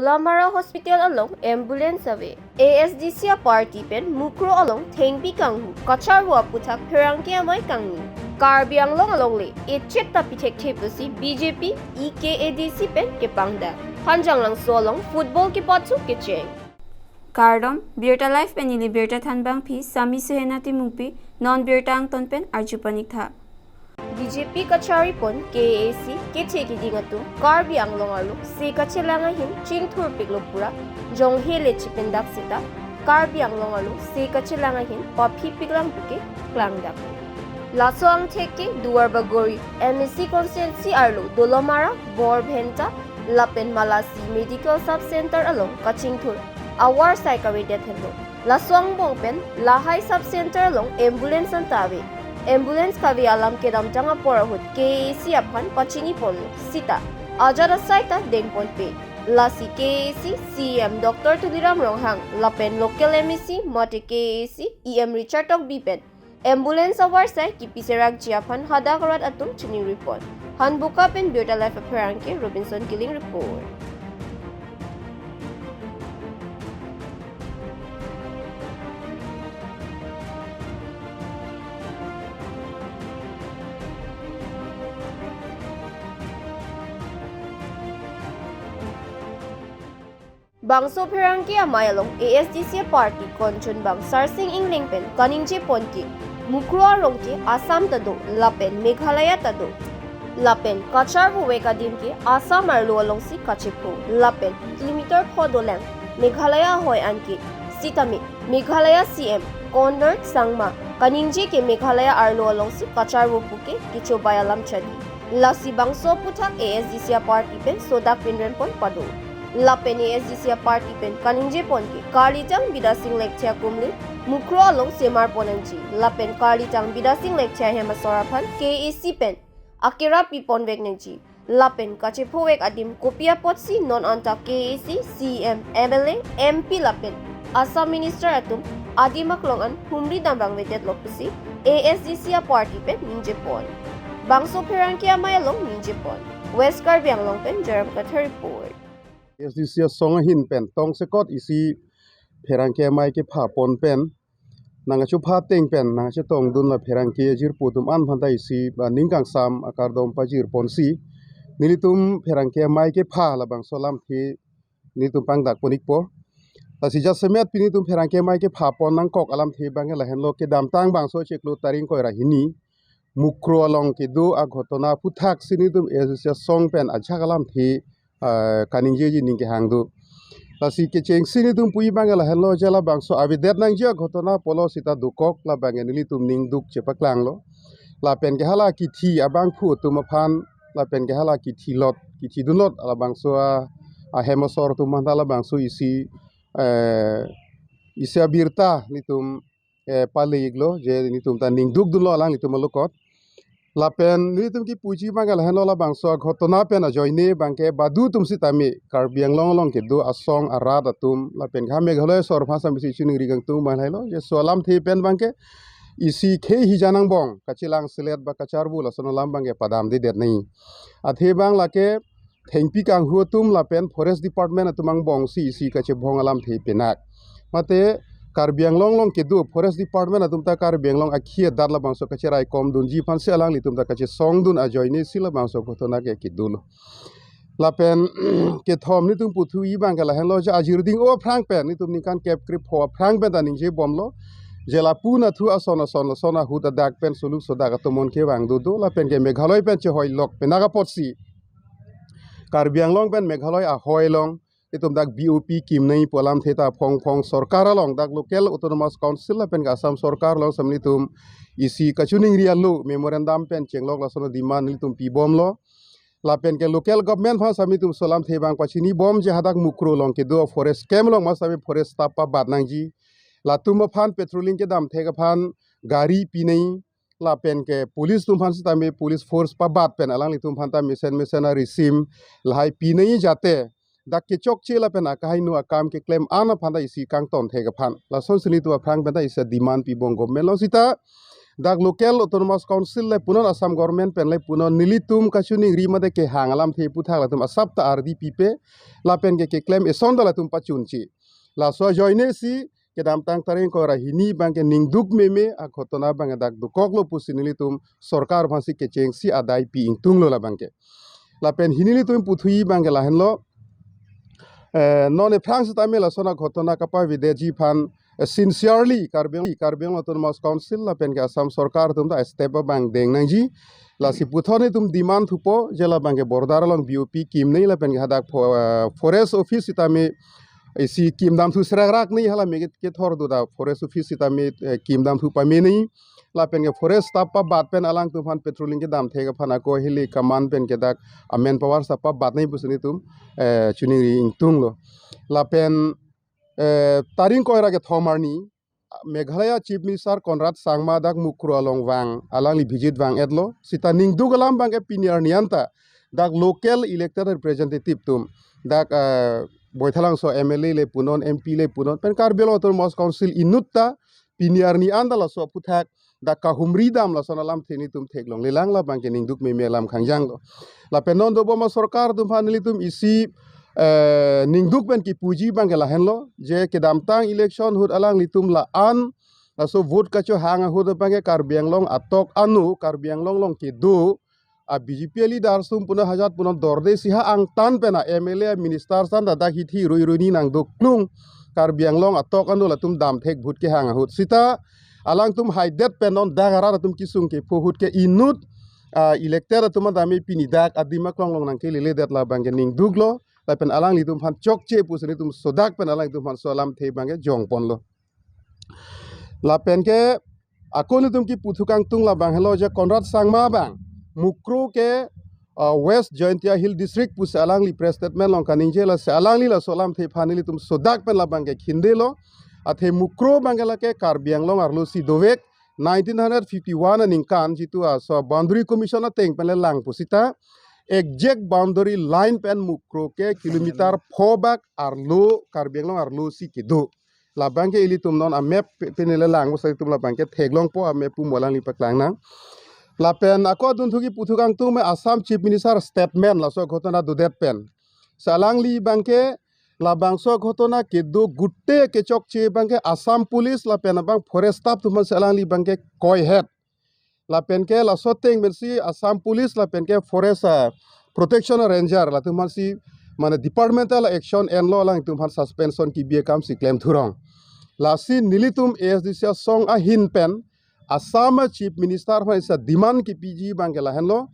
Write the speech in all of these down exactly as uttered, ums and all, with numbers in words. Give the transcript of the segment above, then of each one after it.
Dolamara Hospital along ambulance ave. A S D C a party pen Mukroh along thengpi kanghu kacharvo aputhak pherangke amei kangni. Karbi Anglong alongle echet ta pithekthe pusi B J P E K A D C pen kepangdak. Hanjanglangso along football kepathu kecheng. Kardom, Birta Live pen neli Birta Thanbangpi, Sami Suhena Timungpi, non birta angton pen arju paniktha. B J P kachari pon K A A C kethe kiding atum Karbi Anglong arlo se kachelang ahin chingthur piklo pura jonghe le chipendak seta Karbi Anglong arlo se kachelang ahin paphi piklang puke klangdak. Laso angthek ke Duar Bagori M A C constituency arlo Dolamara, Borbhenta lapen Malasi Medical Sub Center along kachingthur avarsai kavedet henlo. Laso angbong pen lahai sub center along ambulance anta ave. Ambulance kave alam kedamtang apor ahut K A A C aphan pachini ponlo seta ajat asai ta dengponpe. Lasi K A A C C E M Doctor Tuliram Ronghang lapen local M A C mate K A A C E M Richard Tokbi pen ambulance avarsai kipi serakji aphan hadak arat atum chiningri pon. Hanboka pen Birta Live apherangke Robinson Killing report. Bangso pherangke amei along A S D C a party konchunbang Sarsing Engleng pen kaningje pon ke Mukroh arong ke Assam ta do lapen Meghalaya ta do. Lapen kacharvo vek adim ke Assam arlo alongsi kachepho lapen kilometer pho dolang Meghalaya ahoi an ke sitame Meghalaya C M Conrad Sangma kaningje ke Meghalaya arlo alongsi kacharvo puke kechobai alam chadi. Lasi bangso aputhak A S D C a party pen sodak pinrem pon pado. Lapen A S D C a party pen kaningje pon ke karlitang Bidasing Lekthia akumli Mukroh along semar pon nangji. Lapen karlitang Bidasing Lekthia ahem asor aphan K A A C pen akera pi pon vek nangji. Lapen kachepho vek adim kopi apotsi non anta K A A C, C E M, M L A, M P lapen Assam Minister atum adim aklong an humri dambang vedetlo pusi A S D C a party pen ningje pon. Bangso pherangke amei along ningje pon. West Karbi Anglong pen Joram Kathar report. A S D C asong ahin pen tongsekot isi pherangke amei kepha pon pen nangkachepha ateng pen nangkachetongdun la pherangke ajirpo atum an aphanta isi ba ning kangsam akardom pajir ponsi nelitum pherangke amei kepha labangso alamthe nelitum pangdak pon-ikpo. Lasi jasemet pini netum pherangke amei kepha pon nangkok alamthe abang ke lahenlo, kedamtang bangso chiklo tarik ingkoi ra hini Mukroh along kedo aghotona aphuthaksi netum A S D C asong pen ajahak alamthe, ah, kaningjeji ning kehang do. Lasi kechengsi netum puji abang ke lahenlo je labangso avedet nangji aghotona pulo seta dokok labang ke nelitum ning duk chepaklanglo. Lapen ke hala kithi abangphu atum aphan lapen ke hala kithi lot, kithi dunlot labangso a, ahem asor atum aphanta labangso isi, eh, isi abirta netum, eh, pale-iklo je netum ta ning duk dunlo alanglitum alokot. Lapen netum kipuji abang ke lahenlo labangso aghotona pen ajoine abang ke badu atum sitame Karbi Anglong along kedo asong arat atum lapen ke ha Meghalaya asor aphan sitame isi chiningri kangtung abang lahelo je laso alamthe pen abang ke isi khei hijan angbong kachelang selet ba kacharvo lason alam abang ke padamdedet nangji. Athe abang lake thengpi kanghu atum lapen Forest Department atum angbongsi isi kachebong alamthe penak. Mate Karbi Anglong along kedo Forest Department atum ta Karbi Anglong akhei adat labangso kacheraikom dunji aphansi alanglitum ta kachesongdun ajoinesi labangso aghotona ke kedolo. Lapen kethom netum puthu-i abang ke lahenlo je ajirding o aphrang pen netum ningkan kep krepho aphrang pen ta ningjebomlo. Je lapu nathu ason ason lason ahut adak pen soluk sodak atomon kevang dodo lapen ke Meghalaya pen chehoilok penak apotsi Karbi Anglong pen Meghalaya ahoi along netum dak B O P kimnei pu alamthe ta phong phong sorkar along dak local autonomous council lapen ke Assam sorkar along sitame netum isi kachiningri alo memorandum pen chenglok lason demand netum pibomlo. Lapen ke local government aphan sitame netum laso alamthe abang pachinibom je hadak Mukroh along kedo forest camp along ma sitame forest staff pabat nangji. Latum aphan patrolling kedam thek aphan gari pinei. Lapen ke police atum aphan sitame police force pabat pen alanglitum aphanta mesen mesen arisim lahai pinei jate dak kechokche lapen akahingno akam keklem an aphanta isi kangton thek aphan lasonsi netum aphrang penta isi demand pibom government along seta dak local autonomous council le punon, Assam government pen le punon, nelitum kachiningri mate kehang alamthe aphuthak latum asap ta ardi pipe, lapen ke keklem eson ta latum pachunche. Laso ajoine si kedamtang tarik ingkoi ra hini abangke ningduk meme aghotona abangke dak dokoklo pusi nelitum sorkar aphansi kechengsi adai pi ingtunglo labangke. Lapen hini nelitum puthui abangke lahenlo, eh, non aphrang sitame lason aghotona kapavedetji aphan, eh, sincerely Karbi Anglong, Karbi Anglong Autonomous Council lapen ke Assam sorkar atum ta step abang deng nangji. Lasi puthot nelitum demand thupo je labangke border along B O P kimnei lapen ke hadak fo-, eh, forest office sitame isi kimdam thu serak rak nei, hala me kethor do ta forest office sitame, eh, kimdam thu pamenei. Lapen ke forest staff pabat pen alangtum aphan patrolling kedam thek aphan ako hili kaman pen ke dak amen power staff pabat nei pusi nelitum, eh, chiningri ingtunglo. Lapen, eh, tarik ingkoi ra kethom arni Meghalaya Chief Minister Conrad Sangma dak Mukroh along vang, alangli visit vang-etlo. Sita ningduk alam abangke pini arni anta dak local elected representative atum, dak, eh, Baithalangso M L A le punon, M P le punon, pen Karbi Anglong Autonomous Council inut ta pini arni anta laso aphuthak dak kahumri dam lason alamthe nelitum theklonglelang, labangke ningduk meme alam khangjanglo. Lapen non dobom asorkar atum aphan nelitum isi, eh, ningduk pen kipuji abangke lahenlo, je kedamtang election ahut alanglitum la-an laso vote kachohang ahut abangke Karbi Anglong atok ano, Karbi Anglong along kedo a B J P leader sum punon hajat punon dorde si ha angtan pen a M L A, minister san ta dak hithi rui rui ni nangdoklung, Karbi Anglong atok ano latum dam thek vote kehang ahut. Sita alangtum haidet pen non dak arat atum kesung kepho ahut ke inut, ah, elected atum adame pini dak adim aklong along nangkeleledet, labangke ningduklo. Lapen alanglitum aphan chokche pusi nelitum sodak pen alanglitum aphan so alamthe abangke jongponlo. Lapen ke ako nelitum kipu thu kangtung labang henlo je Conrad Sangma abang Mukroh ke, ah, West Jaintia Hill District pusi alangli press statement along kaningjelo, si alangli laso alamthe aphan nelitum sodak pen labangke khindelo. Athe Mukroh abangke lake Karbi Anglong arlo si dovek, nineteen hundred fifty-one aningkan jitu aso Boundary Commission ateng pen le lang pusita exact boundary line pen Mukroh ke kilometer pho bak arlo Karbi Anglong arlo si kedo. Labangke ilitum non a map pe-, penile lang pusi itum labangke theklongpo, a map pu mo alangli paklang nang. Lapen ako adunthu kipu thu kangtung me Assam Chief Minister statement laso ghotona dodet pen. Si alangli abangke labangso ghotona kedo gute kechokche abangke Assam Police lapen abang forest staff atum aphan si alangli abangke koihet. Lapen ke laso ateng pensi Assam Police lapen ke Forest, ah, Protection Ranger latum aphansi mane departmental action enlo, alangtum aphan suspension kebi akam si klem thurong. Lasi nelitum A S D C asong ahin pen Assam a Chief Minister aphan isi demand kepiji abangke lahenlo,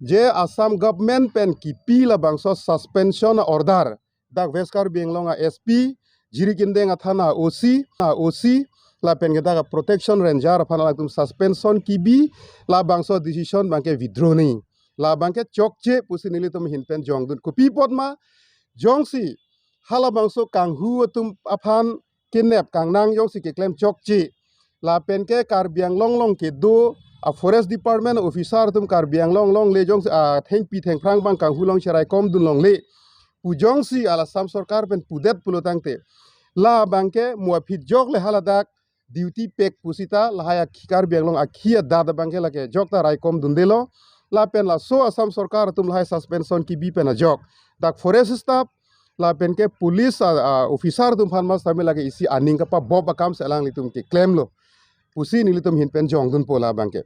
je Assam government pen kipi labangso suspension order dak West Karbi Anglong a S P, Jirikindeng athana O C, a O C, lapen ke dak a Protection Ranger aphan alangtum suspension kebi, labangso decision abangke withdraw nangji. Labangke chokche pusi nelitum ahin pen jongdun. Kopi apot ma, jongsi halabangso kanghu atum aphan kenep kangnang jongsi keklem chokche, lapen ke Karbi Anglong along kedo a Forest Department officer atum Karbi Anglong along le jongsi a thengpi thengphrang abang kanghu along cheraikom dun longle pu jongsi ala Assam sorkar pen pudet pulo tangte, labangke mo aphi jok le haladak duty pek pusita lahai akhi Karbi Anglong akhi adat abangke lake jokta raikom dundelo. Lapen laso Assam sorkar atum lahai suspension kebi pen ajok dak forest staff lapen ke police a, a, officer atum aphan ma sitame lake isi aning kapabop akam si alanglitum keklemlo pusi nelitum ahin pen jongdunpo labangke.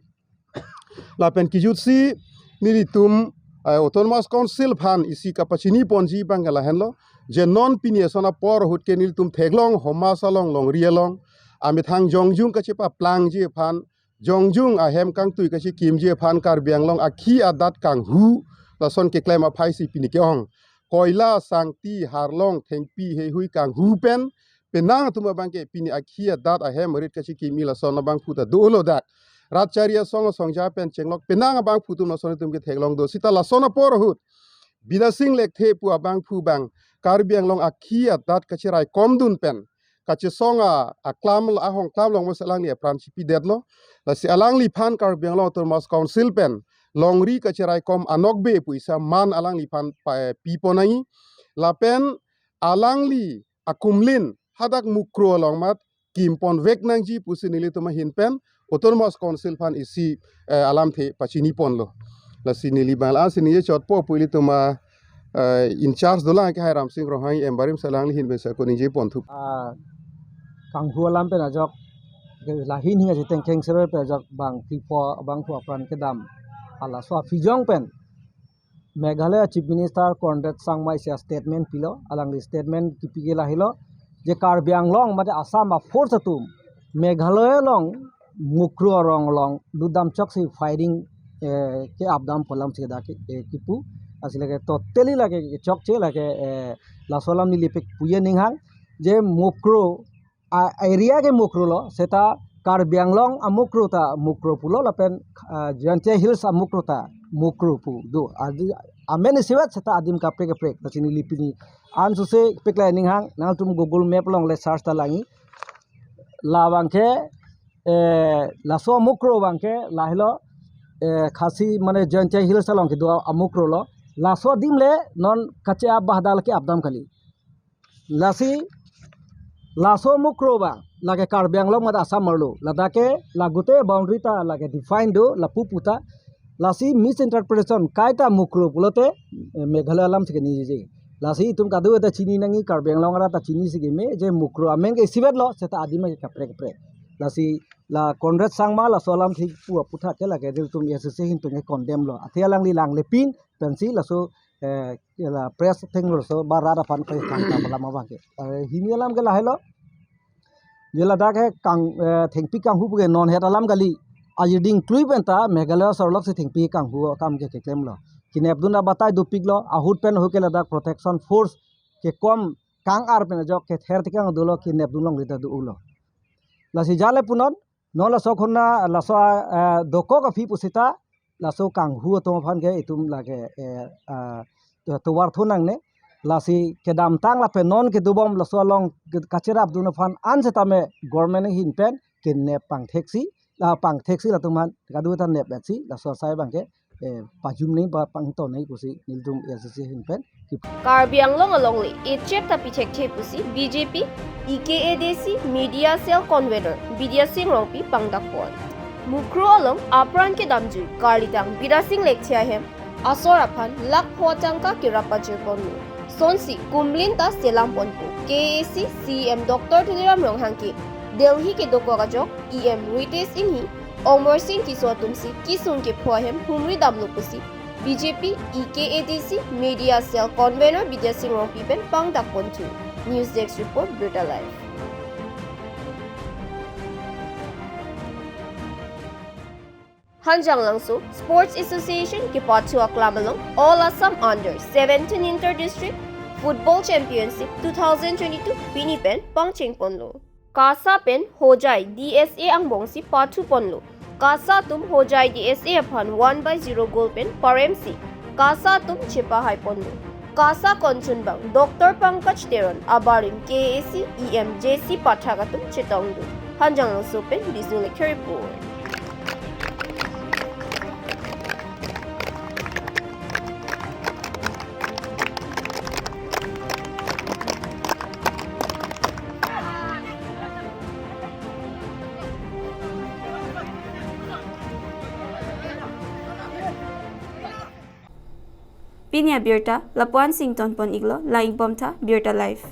Lapen kejutsi nelitum, eh, Autonomous Council aphan isi kapachiniponji abangke lahenlo, je non pini ason apor ahut ke nelitum theklong Homas along, longri along amethang jongjung kachepaplangji aphan, jongjung ahem kangtui kachekimji aphan Karbi Anglong akhi adat kanghu lason keklem aphai si pini ke-ong. Koila, sangti, harlong, thengpi, heihui kanghu pen penang atum abangke pini akhi adat ahem arit kachekimi lason abangphu ta dolo dak. Rat chari asong asongja pen chenglok penang abangphu atum lason atum ketheklong do. Sita lason apor ahut Bidya Sing Lekthe pu abangphu abang Karbi Anglong akhi adat kacheraikom dun pen kachesong a, aklam, ahongklam along mo si alangli apran chipidetlo. Lasi alangliphan Karbi Anglong Autonomous Council pen longri kacheraikom anokbe pu isi aman alangliphan pa-, piponangji. Lapen alangli akumlin hadak Mukroh along mat kimponvek nangji pusi nelitum ahin pen Autonomous Council aphan isi, eh, alamthe pachini ponlo. Lasi neli bang la-an si ningje chotpo pu ilitum a, eh, in charge dolang ke Hai Ramsing Ronghang em barim si alangli ahin pen si ako ningje ponthu. Ah, kanghu alam pen ajok, ke lahin hing aji tengkeng sero pen ajok bang Kripho, bang Kripho apran kedam. Halaso aphijong pen Meghalaya Chief Minister Conrad Sangma isi statement pilo, alangli statement kipi ke lahelo, je Karbi Anglong mate Assam a force atum Meghalaya along Mukru arong along lutdam chok si firing, eh, ke-ap dam pu alam si dak ke, eh, kipu, lasi lake totally lake kechokche lake, eh, laso alam neli pek puye ninghang, je Mukru a area ke Mukru lo, seta Karbi Anglong a Mukru ta Mukru pulo lapen, ah, Jaintia Hills a Mukru ta Mukru pu do. Adi, amen isivet seta adim kaprek kaprek. Lasi neli pini an suse pek la ninghang, nangtum Google Map along le search ta langji. La abang ke, eh, laso Mukru abang ke lahelo, eh, Khasi mane Jaintia Hills along kedo a Mukru lo. Laso adim le non kache-ap bahdal ke-ap dam kali. Lasi laso Mukru abang lake Karbi Anglong mate Assam arlo. Ladak ke la gute boundary ta lake define do, lapu puta. Lasi misinterpretation kaita Mukru pulote, eh, Meghalaya alam si keningjeji. Lasi itum kadokave ta chini nangji, Karbi Anglong arat ta chini si keme, je Mukru amen ke isivet lo, seta adim ke kaprek kaprek. Lasi la Conrad Sangma laso alamthe pu aputhak ke lake ilitum A I C C ahin pen ke condemn lo. Athe alangli langle pin pensi laso, eh, la press athengno laso ba rat aphan kethang ta alam abang ke. Eh, hini alam ke lahelo. Je ladak ke kang, eh, thengpi kanghu pu ke non het alam kali. Ajir ding three pen ta Meghalaya sorlok si thengpi kanghu akam ke keklemlo. Kinepdun abatai dopiklo, ahut pen ahut ke ladak protection force kekom kang-ar pen ajok kether tekang dolo, kinepdun longle ta do-olo. Lasi jale punon, non laso khona, laso, eh, dokok aphi pusita, laso kanghu atum aphan ke itum lake, eh, ah, to-, tovar thu nangne. Lasi kedamtang lapen non kedobom laso along ke-, kacherapdun aphan an setame government ahin pen kenep pangtheksi, la pangtheksi latum aphan kadokave ta nepbetsi, laso asai abang ke, eh, pajum nangji, pa pangton nangji pusi nelitum A I C C ahin pen. Karbi Anglong alongle echep ta pithekthe pusi B J P E K A D C Media Cell Convener Bidya Sing Rongpi pangdak pon. Mukru along apran kedamjui karlitang Bidya Sing Lekthia hem asor aphan lakh pho tangka kerap pajir ponlo. Sonsi kumlin ta selam ponpo. K A A C C E M Doctor Tuliram Ronghang ke Delhi kedokok ajok E M Ritesh Enghi, Amarsing Tisso atumsi kesung kepho ahem humri damlo pusi B J P E K A D C Media Cell Convener Bidya Sing Rongpi pen pangdak ponthu. News Desk Report, Birta Live. Hanjanglangso Sports Association kepathu aklam along All Assam Under Seventeen Inter District Football Championship two thousand twenty-two pini pen pangcheng ponlo. KASA pen Hojai D S A angbongsi pathu ponlo. KASA atum Hojai D S A aphan one by zero goal pen paremsi KASA atum chepahai ponlo. KASA konchunbang Doctor Pankaj Teron abarim K A A C E M J C Pathak atum chetongdun. Hanjanglangso pen Bisnu Lekhia report. Pini abirta lapu-an si ingtonpon iklo, lang-ik bomtha, Birta Live.